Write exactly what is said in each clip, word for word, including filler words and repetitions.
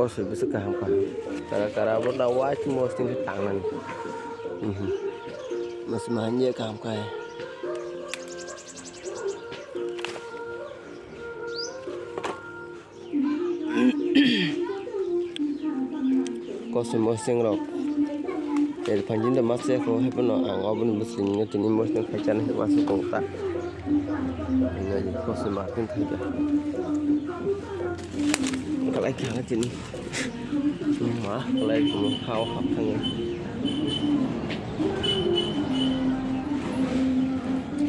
Kosoi bwswk kaham kha. Kara kara bo da wai tongmo sting khe tangnani. Mhm. Mas mahanya kaham kha. Kosoi moseng rok. Tel phanjin da mas ya ko hepono ang oboni bwswini no tini moseng khai chana he wasu kong ta. Ina di kosoi martin khai da. Kalai kha tini. Ma kalai ko hao hap thang.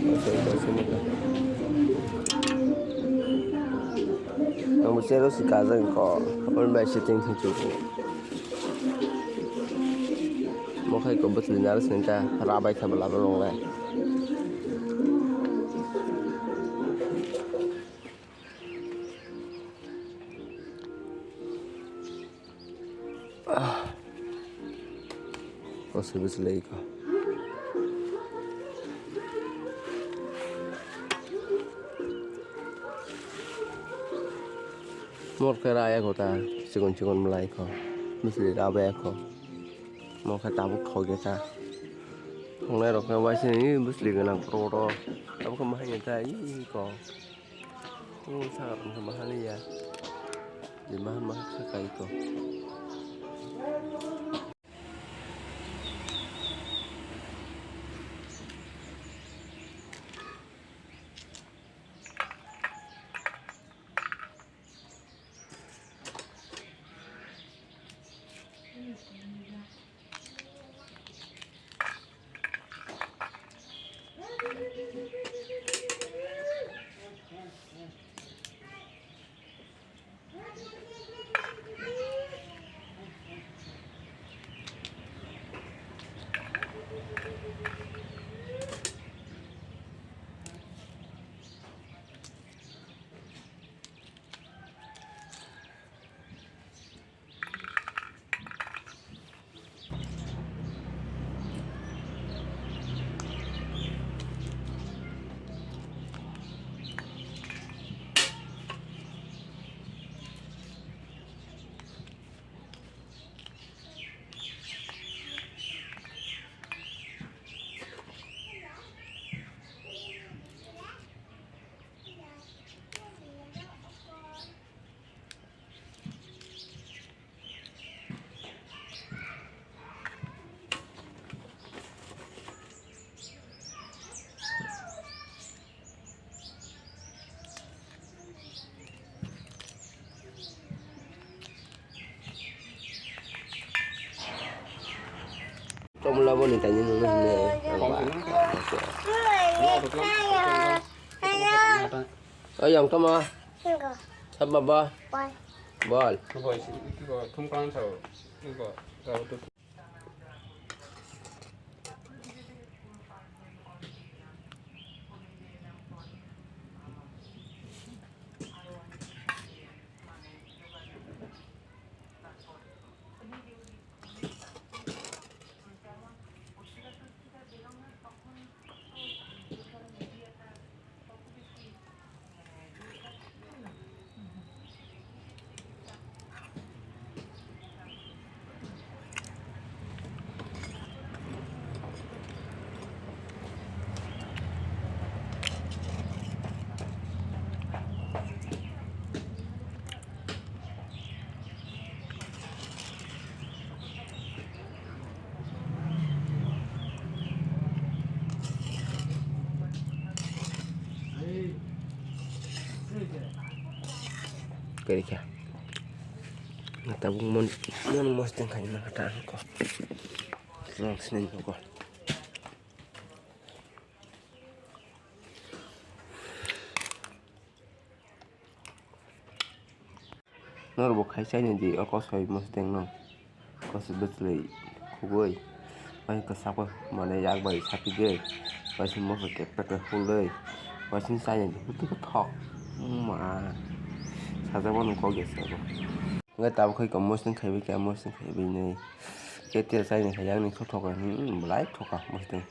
Kosoi kosoi mata. Ang bo chero si kajak ko, aboni bai setting thang chuko. Mo khai ko bwtwi naro sini ta, rabai kha bwla bolong le. Kosoi bwswlai kha. Mor khe raya kho ta, chikon chikon bwlai kho. Bwswlai raya kho. Mor khe tabuk thok ya kha. Thongnai rok khe waisini bwswlai gwnang kotor kotor. Tabuk khe ma hanya ta iko. O sakha rok khe ma haliya. Je ma hwn ma kha kai ko. Tomla boni tani nungna hine ang ba. Oi, yang toma. Sab baba. Bol. Kaya kaya. Tabuk mon mon mosting kaya na kata angko. Long sini ko. Norok bo khai chai di o kosoi mosdeng no. Kosoi bwchwlwi khugwi. Bai kwchak bai mane yak bai sapigwi. Bai se mosok kepek khe hulwi. Bai se chai di hutu khe thok. Ma. Sajak mano kok ya se bo. Hwnkhe tabuk khai ko mosdeng khaibai khe mosdeng khaibai nai. Kete chai ni khe yang ni khe thoka. Hmm, belai thoka mosdeng.